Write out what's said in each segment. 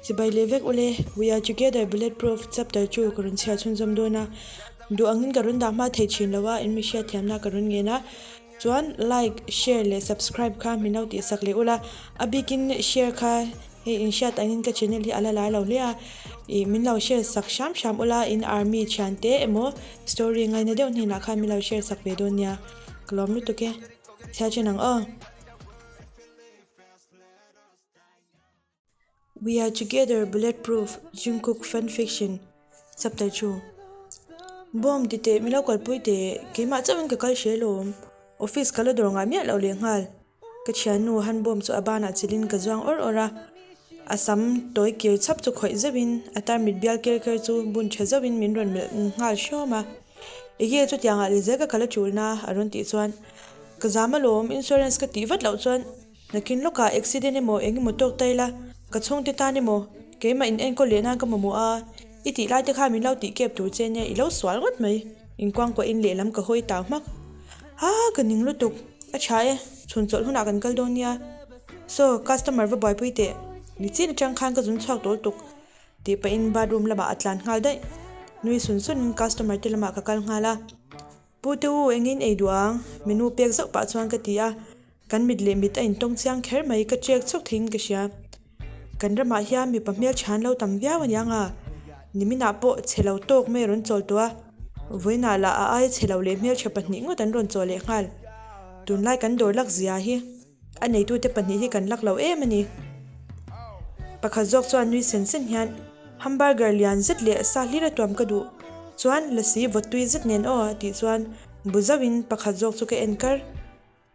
Chibai leh vek ule, We are together bulletproof chapter chu ka rawn chhiar chhunzawm dawn a, duh angin ka rawn dah hma thei thin lo a, in mi hriatthiamna ka rawn ngen a, chuan like, share leh subscribe kha min lo tihsak leh ula, a bikin share kha hei in hriat angin ka channel hi a la lar lo hle a, ih min lo share sak hram hram ula, in army thian te emaw story ngaina deuh hnenah khan min lo share sak ve dawn nia, ka lawm lutuk e, chhiar chen ang aw. We are together bulletproof Jungkook fanfiction chapter chu Bawm ti teh min lo kalpui teh keimah chauhin ka kal hreh lawm office ka la dawr ngai miah loh leh nghal ka thiannu han bawm chu a banah chilhin ka zuang awr awr a a sam tawi kir chhap chu khawih zeuhin a tarmit bial ker ker chu bun tha zauhin min rawn melh nghal hrawm a enge chutiangah leh zel ka kal a tulna a rawn tih chuan ka zam alawm insurance ka tih vat loh chuan. Nakin lawkah accident emaw eng emaw tawk ta ila, ka chhungte tan emaw, keimah in enkawl leh nan ka mamawh a, i tih lai te khan min lo tih kep tur che nia i lo sual ngawt mai, inkuangkuahin lehlam ka hawi tau hmak. Haa ka ning lutuk, a tha e, chhun chawlh hunah kan kal dawn nia. Saw, customer va buaipui teh, ni chin atang khan ka zun chhuak tawl tuk, tih pahin bathroom lamah a tlan nghal daih. Nui sun sunin customer te lamah ka kal nghal a. Pu te u engin ei duh ang? Menu pek zauh pah chuan ka ti a, kan mit leh mit a intawng chiang kher mai ka chek chhawk theiin ka hria. Kan ramah hian mipa hmel chhan lo tam viau aniang a, niminah pawh chhe lo tawk mai a rawn chawl tawh a, vawiinah lah a aia chhe lo leh hmeltha pahnih ngawt an rawn chawl leh nghal. Tunlai kan dawr lak zia hi. A neitute pahnih hi kan lak lo em a ni. Pakhat zawk chuan nui sen sen hian hamburger lian zet leh sa hlir a tuam ka duh chuan lasi vawt tui zet nen aw a tih chuan bu zauhin pakhat zawk chu ka en kar.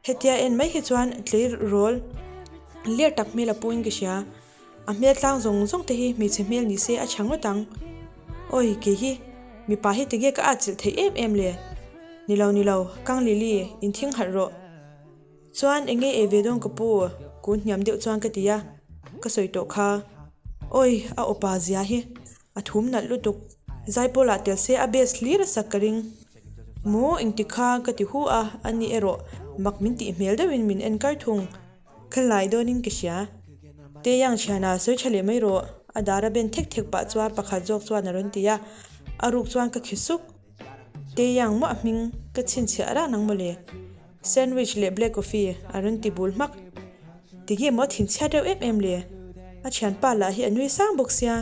Hetia en mai hi chuan tleirawl ler tak hmel a puin ka hria. A hmel tlang zawng zawng te hi hmeichhe hmel ni se a tha ngawt ang. Awi kei hi mipa hi tige ka atchilh theih em em le. Ni lo ni lo, Kang Lily, inthing harh rawh. Chuan enge ei ve dawn ka pu? Kun hniam deuh chuan ka ti a, ka sawi tawh kha. Awi, a awpa zia hi a thum nalh lutuk. Zaipawlah tel se a best hlir a sak ka ring. Maw engti kha ka ti hu a, ani erawh mak min tih hmel deuhin min en kar thung. Ka lai dawnin ka hria. Teyang thiana sawi tha leh mai rawh, a dar a ben thek thek pah chuan pakhat zawk chuan a rawn ti a, a ruk chuan ka khi suk. Teyang maw a hming ka chhinchhiah rah nang mawle. Sandwich leh black coffee a rawn ti bul hmak. Tinge maw a thinchhiat reuh em em le? A thianpa lah hi a nui sang bawk sia.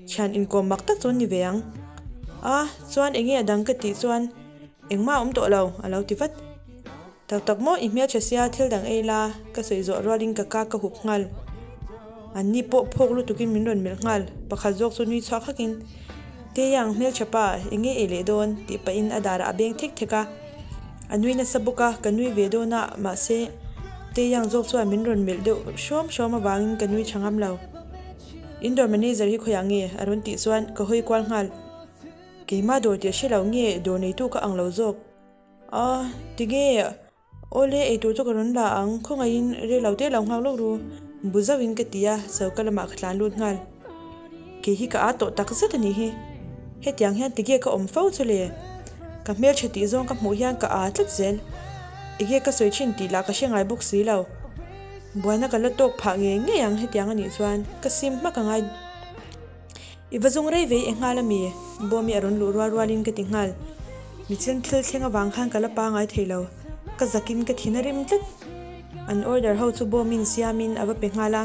Thian inkawm mak tak chu an ni ve ang. A, chuan enge a dang ka tih chuan engmah a awm tawh lo, a lo ti vat. Tak tak maw i hmeltha sia thil dang ei la, ka sawi zawh rualin ka ka ka hup nghal. An ni pawh phawk lutukin min rawn melh nghal, pakhat zawk chu nui chhuak hakin, Teyang hmeltha pa, enge ei leh dawn? tih pahin a darah a beng thek thek a. A nui nasa bawk a, ka nui ve dawn a, mahse Taeyang zawk chuan min rawn melh deuh hrawm hrawm avangin ka nui tha ngam lo. Indoor manager hi khawiah nge? a rawn tih chuan ka hawi kual nghal. Keimah dawr tih a hre lo nge dawr neitu ka ang lo zawk? A, tinge? Awle, eitur chu ka rawn la ang, khawngaihin rei lo te lo nghak lawk ru, bu zauhin ka ti a, choka lamah ka tlan lut nghal. Kei hi ka aa tawh tak zet a nih hi. Hetiang hian tige ka awm fo chu le? Ka hmeltha tih zawng ka hmuh hian ka aa tlat zel. Ege ka sawi thin tih lah ka hre ngai bawk si lo. Buaina ka la tawk phah ngei ngei ang hetiang a nih chuan ka sim hmak a ngai. I va zung rei vei e nghal a mi? Bawmi a rawn luh rual rualin ka ti nghal. Michin thil thleng avang khan ka la pangai thei lo. Ka zakin ka thin a rim tlat. An order ho chu bawmin siamin a va pe nghal a.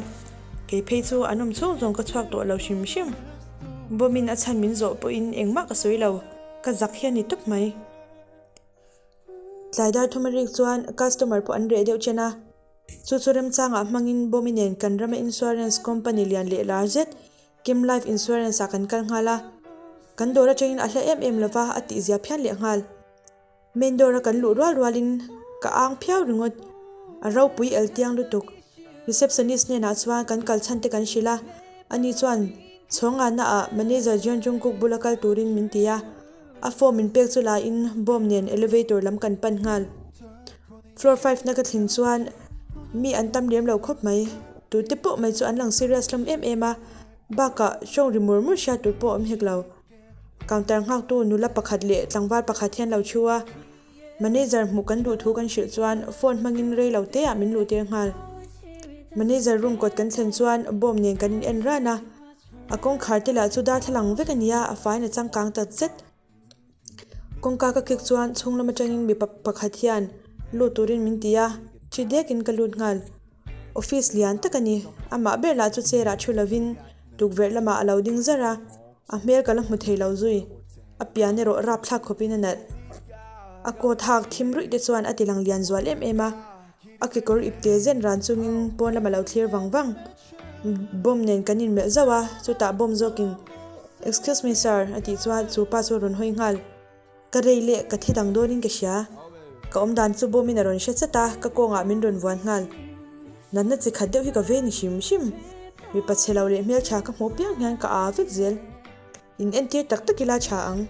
Kei phei chu an awm chhung zawng ka chhuak tawh lo hrim hrim. Bawmin a chhan min zawh pawhin engmah ka sawi lo, ka zak hi a ni tawp mai. Tlai dar thum a rik chuan customer pawh an reh deuh chen a, chu chu remchangah hmangin Bawmi nen kan rama insurance company lian leh lar zet Kim Life Insurance ah kan kal nghal a, kan dawr atangin a hla em em lova a tihzia phian leh nghal. Main door a kan luh rual rualin ka ang phiau ringawt, a ropui el tiang lutuk. Receptionist hnenah chuan kan kal chhan te kan hrilh a, ani chuan chhawngana ah manager Jeon Jungkook bula kal turin min ti a, a form min pek chu la in bawm nen elevator lam kan pan nghal. Floor 5 na ka thleng chuan mi an tam lem lo khawp mai, tute pawh mai chu an lang serious hlawm em em a, bakah hrawng ri mur mur hriat tur pawh a awm hek lo. Counter nghaktu nula pakhat leh tlangval pakhat hian lo thu a, manager hmuh kan duh thu kan hrilh chuan phone hmangin rei lo te ah min luh tir nghal. Manager room kawt kan thlen chuan bawm nen kan in en ran a, a kawngkhar te lah chu darthlalang vek a ni a, a faiin a changkang tak zet. Kawngka ka kik chuan chhung lam atangin mipa pakhat hian lut turin min ti a, thi dekin ka lut nghal. Office lian tak a ni, amah ber lah chu chair ah thu lovin tukverh lamah a lo ding zar a, a hmel ka la hmu thei lo zui, a pian erawh rapthlak khawpin a nalh. A coat hak thim ruih te chuan a ti lang lian zual em em a, a kekawr ipte zen ran chungin pawn lam a lo thlir vang vang. Bomb nen kan inmelh zauh a, chutah bomb zawkin, Excuse me sir, a tih chuan chu pa chu a rawn hawi nghal. Ka rei leh ka thi dang dawnin ka hria. Ka awm dan chu bomb in a rawn hre chat a, ka kawngah min rawn vuan nghal. Natna chi khat deuh hi ka ve ni hrim hrim. Mipa chhe lo leh hmeltha ka hmuh piang hian ka aa vek zel. In entir tak tak ila tha ang.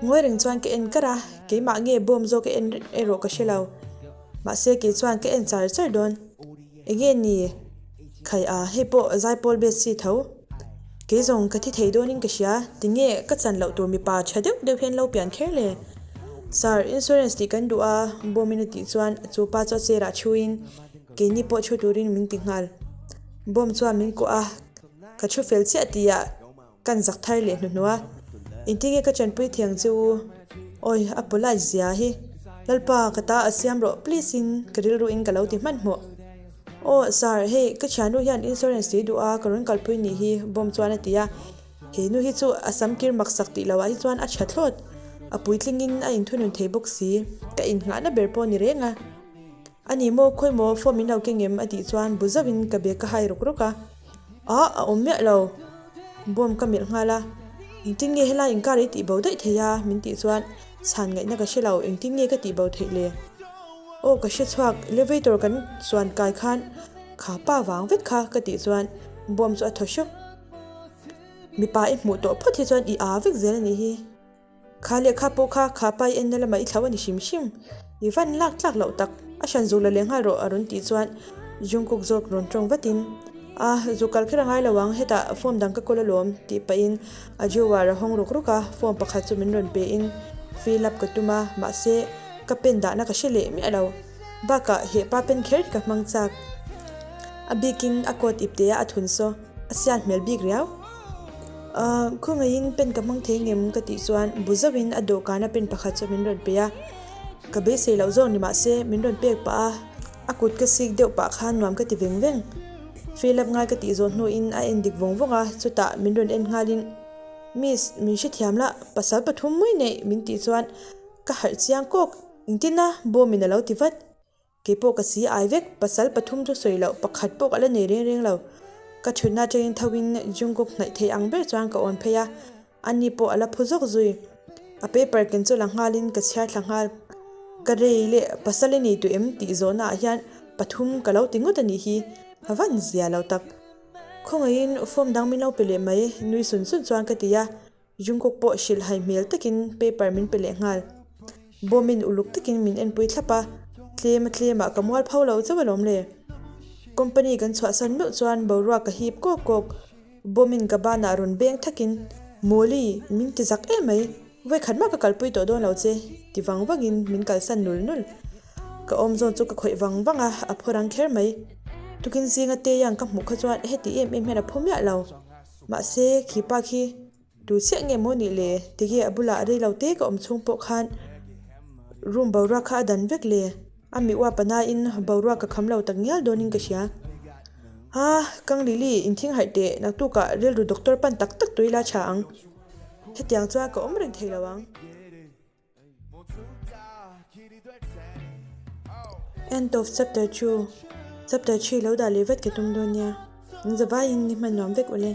Ngawi reng chuan ka en kar a, keimah nge bawm zawk a en erawh ka hre lo. Mahse kei chuan ka en char char dawn. Enge ni? Khai a, hei pawh zaipawl best si tho. Kei zawng ka thi thei dawnin ka hria, tinge ka chan loh tur mipa tha deuh deuh hian lo pian kher le? Sir, insurance tih kan duh a, bawmin a tih chuan chu pa chu a chair ah thuin keini pawh thu turin min ti nghal. Bawm chuan min kuah a. Ka thu fel chiah tihah kan zak thar leh hnuhnuh a, engtin nge ka tanpui thiang che u? Awi, a polite zia hi. Lalpa, ka ta a siam rawh please in ka rilru in ka lo ti hmanhmawh. Aw sir, hei ka thiannu hian insurance tui duh a, ka rawn kalpui nih hi bawm chuan a ti a. He nu hi chu a sam kir maksak tih loh ah hi chuan a tha thlawt. A puitlingin a inthunun thei bawk si, ka innghahna ber pawh ni reng a. A ni maw, khawi maw phone min lo keng em? a tih chuan bu zauhin ka bag ka hai ruk ruk a. Ah, a awm miah lo. Bawm ka melh nghal a. Engtin nge helai inkar i tihbo daih thei a? min tih chuan chhan ngaihna ka hre lo, engtin nge ka tihbo theih le? Aw ka hre chhuak, elevator kan chuan kai khan kha pa vang vek kha ka tih chuan bawm chu a thaw hrawk. Mipa i hmuh tawh phawt hi chuan i aa vek zel a nih hi. Kha lehkha pawh kha kha pa i enna lamah i thlau a ni hrim hrim. I van lak tlak loh tak, a hran zuk la leh nghal rawh a rawn tih chuan Jungkook zawk rawn tawng vatin, A, zuk kal kher a ngai lo ang, hetah form dang ka kawl alawm tih pahin a drawer a hawng ruk ruk a, form pakhat chu min rawn pein fill up ka tum a, mahse ka pen dahna ka hre leh miah lo. Bakah hepa pen kher hi ka hmang chak. A bikin a coat ipte a a thun saw, a sial hmel bik riau. Ahh khawngaihin pen ka hmang thei ngem ka tih chuan bu zauhin a dawhkana pen pakhat chu min rawn pe a, ka beisei loh zawk ni mah se min rawn pek pah a, a kut ka sik deuh pah khan nuam ka ti veng veng. Fill up ngai ka tih zawh hnuin a en dik vawng vawng a, chutah min rawn en nghalin Miss, min hrethiam la, pasal pathum mai neih min tih chuan ka harh chiang kawk, engtin a? Bawmin a lo ti vat. Kei pawh ka si ai vek, pasal pathum chu sawi loh, pakhat pawh ka la nei reng reng lo. Ka thutna atangin tho in Jungkook hnaih thei ang ber chuan ka awn phei a, ani pawh a la phu zawk zui. A paper ken chu la nghal in ka chhiar thla nghal. Ka rei leh pasal i nei tawh em tih zawhna ah hian pathum ka lo ti ngawt a nih hi, a van zia lo tak. Khawngaihin form dang min lo pe leh mai, nui sun sun chuan ka ti a. Jungkook pawh hrilh hai hmel takin paper min pe leh nghal. Bawmin uluk takin min enpui thlap a, tlem a tlemah ka mual pho lo chauh alawm le. Company kan chhuahsan meuh chuan boruak ka hip kawk kawk. Bawmin ka banah rawn beng thakin, Mawli, min ti zak em mai, vawikhat mah ka kalpui tawh dawn lo che, ti vang vangin min kalsan nul nul. Ka awm zawn chu ka khawih vang vang a, a phaw rang kher mai. Tukin zinga Taeyang ka hmuh kha chuan heti em em hian a phu miah lo. Mahse, khi pa khi tu chiah nge maw nih le? Tige a bulah rei lo te ka awm chhung pawh khan room boruak kha a dan vek le. A mi uap a nain boruak ka kham lo tak ngial dawnin ka hria. Ha, Kang Lily, inthing harh teh, naktukah rilru doctor pan tak tak tui la tha ang. Hetiang chuan ka awm reng thei lo ang. End of chapter 2 Chapter 3 lo dah leh vat ka tum dawn nia. An zavaiin ni hman nuam vek ule.